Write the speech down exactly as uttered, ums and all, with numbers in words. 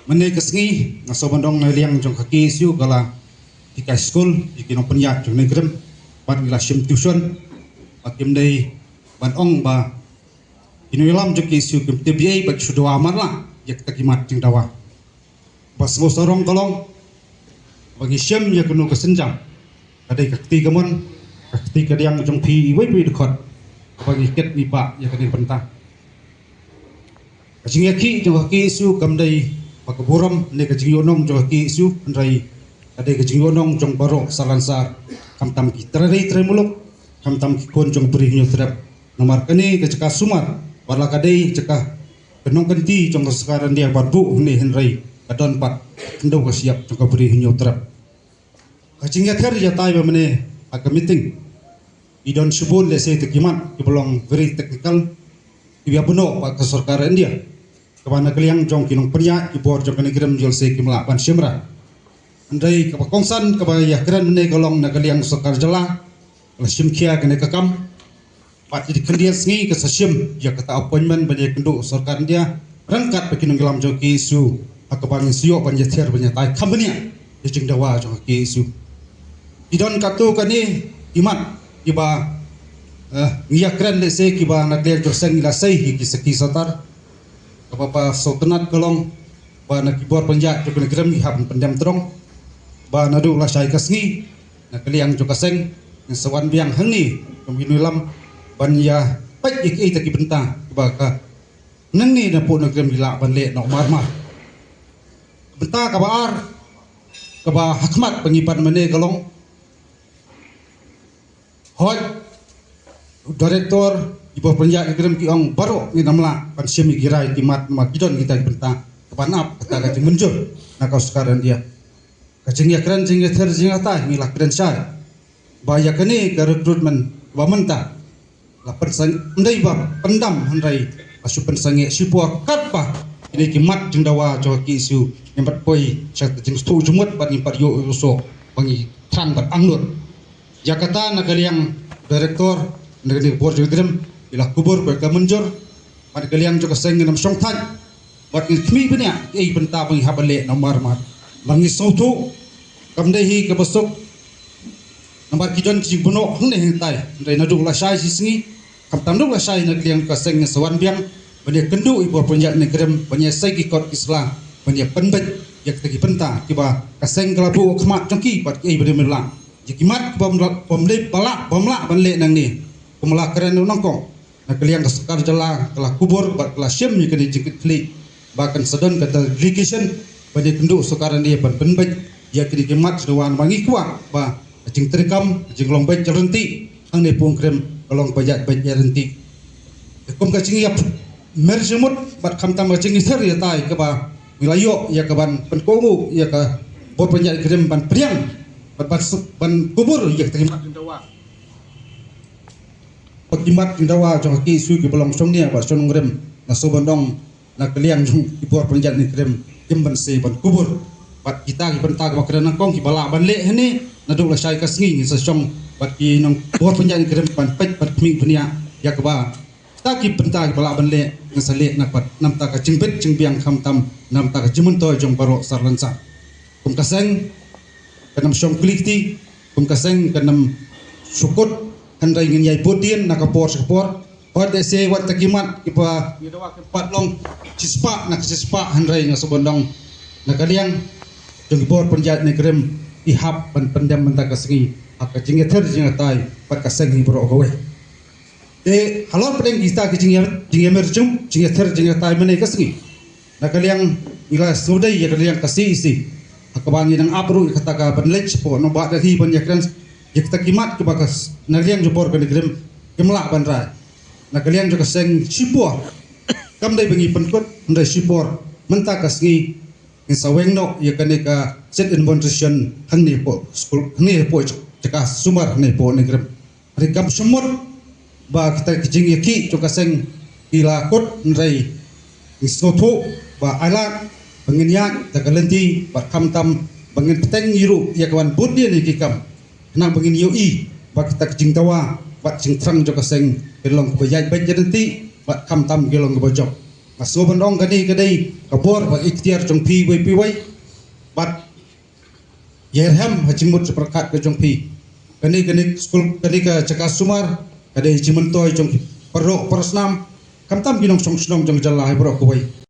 Mynne ka sngi nga sngewbha ban ong na liang jong ka K S U ka la hikai skul ïa ki nongpynïaid jong kane ka rim bad ngi la shim tuition. Bad kim dei ban ong ba ki nongïalam jong ka K S U kim tip ei bad ki shu dawa marla ïa kita ki mat jingdawa. Ba sngewsarong ka long ba ngi shim ïa kano ka sienjam ka dei ka kti kamon ka kti kadiang jong phi iwei pa iwei dkhot ba ngi kit ngi bah ïa kane ka bynta. Ka jingïakhih jong ka K S U kam dei ba ka burom ne ka jingïohnong jong ka K S U, hynrei ka dei ka jingïohnong jong baroh Sar Lansar, khamtam ki trai ri trai muluk, khamtam ki khun jong Bri Hynñiewtrep. Namar kane ka jaka sumar bad la ka dei jaka ka nongkynti jong ka sorkar India bad buh ne hynrei ka don pat kyndoh ka shyiap jong ka Bri Hynñiewtrep. Ka jingïather ïatai ba mynne ha ka meeting i don shibun lehse te ki mat kiba long very technical kiba ïa buh noh ba ka sorkar India kaba na ka liang jong ki nongpynïaid ki bor jong kane ka rim jong lehse kim lah ban shim ra. Hynrei kaba kongsan kaba ïakren mynne ka long na ka liang sorkar jylla ka la shim khia kane ka kam. Bad ïa ki khyndiat sngi ka sa shim ïa kata appointment ban ïakynduh sorkar India ryngkat bad ki nongïalam jong ka K S U ha kaba ngin sa ïoh ban ïather ban ïatai kham bniah ïa jingdawa jong ka K S U. Ki don katto katne ki mat kiba ngi ïakren lehse kiba na ka liang jong ka seng ngi la sei ïa ki sakhi satar. Kaba ba sngewtynnat ka long ba na ki bor pynïaid jong kane ka rim ngi hap pyndem tyrwa ba naduh lashai ka sngi na ka liang jong ka seng ngin sa wan biang hangne kum ki nongïalam ban ïa peit ïa kiei kita ki bynta kiba ka nangne na pdeng kane ka rim ngi lah ban leh noh marmar. Bynta kaba ar kaba ha khmat ba ngi pan mynne ka long hooid u director, ki bor pynïaid kane ka rim ki ong baroh ngin ym lah ban shim ïa ki rai ki mat namar ki don kita ki bynta kaban ap kata ka jingmynjur na ka sorkar India. Ka jingïakren jingïather jingïatai ngi la kren shai ba ïa kane ka recruitment ba mynta la pynsang ym dei ba pyndam hynrei la shu pynsangeh shipor katba kine ki mat jingdawa jong ka K S U ngim pat poi sha ka jingsngewthuh jingmut bad ngim pat ïoh ïoh soh ba ngi thrang bad angnud. Ïa kata na ka liang director na ka liang bor jong ka rim ki la kubur bad ka mynjur. Bad na ka liang jong ka seng ngin ym shong thait bad ngin khmih bniah kiei bynta ba ngi hap ban leh namar mat ba ngi sngewthuh kam dei hi kaba suk namar ki don ki jingbuh noh hangne hangtai hynrei naduh lashai shi sngi khamtam naduh lashai na ka liang jong ka seng ngin sa wan biang ban ïakynduh ïa bor pynïaid na ka rim ban ïa sei ki kot ki sla ban ïa pynbeit ïa kita ki bynta kiba ka seng ka la buh khmat jong ki bad kiei ba dei mynta ïa ki mat kiba ym lah bym leh ba lah bym lah ban leh nangne. Kumba la kren nyngkong na ka liang ka sorkar jylla ka la kubur bad ka la shim ïa kane ka jingkitkhlieh ba kan sa don ka delegation ban ïakynduh sorkar India ban pynbeit ïa kine ki mat jingdawa namar ngi kwah ba ka jingtrei kam ka jinglong beit jingryntih hangne pdeng ka rim ka long ba ïaid beit ïaid ryntih. Kum ka jingïap mer jingmut bad khamtam ka jingïather ïatai kaba ngi la ïoh ïa kaban pynkohnguh ïa ka bor pynïaid ka rim ban pdiang bad ban suk ban kubur ïa kita ki mat jingdawa. Bad ki mat jingdawa jong ka K S U kiba long shongnia bad shong nongrim nga sngewbha ban ong na ka liang jong ki bor pynïaid na ka rim kim ban sei ban kubur. Bad kita ki bynta kiba kren nyngkong kiba lah ban leh hangne naduh lashai ka sngi ngin sa shong bad ki nong bor pynïaid na ka rim ban peit bad khmih bniah ïa kaba kita ki bynta kiba lah ban leh ngin sa leh na pat namta ka jingbit jingbiang khamtam namta ka jingmyntoi jong baroh Sar Lansar. Kum ka seng kan ym shong kli kti, kum ka seng kan ym shu kut hynrei ngin ïai bud dien na ka por sha ka por. Wat lehse wat kita ki mat kiba ngi dawa kim pat long shispah na ka shispah hynrei nga sngewbha ban ong na ka liang jong ki bor pynïaid na ka rim ki hap ban pyndem mynta ka sngi ha ka jingïather jingïatai bad ka seng hi baroh kawei. Te halor pdeng kita ki jingïa jingïamer jong jingïather jingïatai mynne ka sngi na ka liang ngi la sngewdei ïa ka liang ka C E C ha kaba ngi dang ap ruh ïa kata ka ban leit shapoh nongbah Delhi ban ïakren ïa kita ki mat kiba ka na ka liang jong bor kane ka rim kim lah ban rai. Na ka liang jong ka seng shipor kam dei ba ngi pynkut hynrei shipor mynta ka sngi ngin sa weng noh ïa kane ka sit in bond session hangne hapoh skul hangne hapoh jaka sumar hangne hapoh ne ka rim. Ri kam shym mut ba kita ki jingïakhih jong ka seng ki la kut hynrei ngi sngewthuh ba ailad ba ngin ïaid da ka lynti bad khamtam ba ngin bteng ïa ruh ïa ka ban bud dien ïa ki kam khnang ba ngin ïohi ba kita ki jingdawa bad jingthrang jong ka seng ki long kiba ïaid beit ïaid ryntih bad khamtam ki long kiba jop. Nga sngew ban ong kane ka dei ka bor bad ikhtiar jong phi wei phi wei. Bad ïa rhem ha jingmut jingpyrkhat ka jong phi. Kane kane skul kane ka jaka sumar ka dei jingmyntoi jong phi. Paralok parasnam, khamtam ki nongshong shnong jong jylla hi baroh kawei.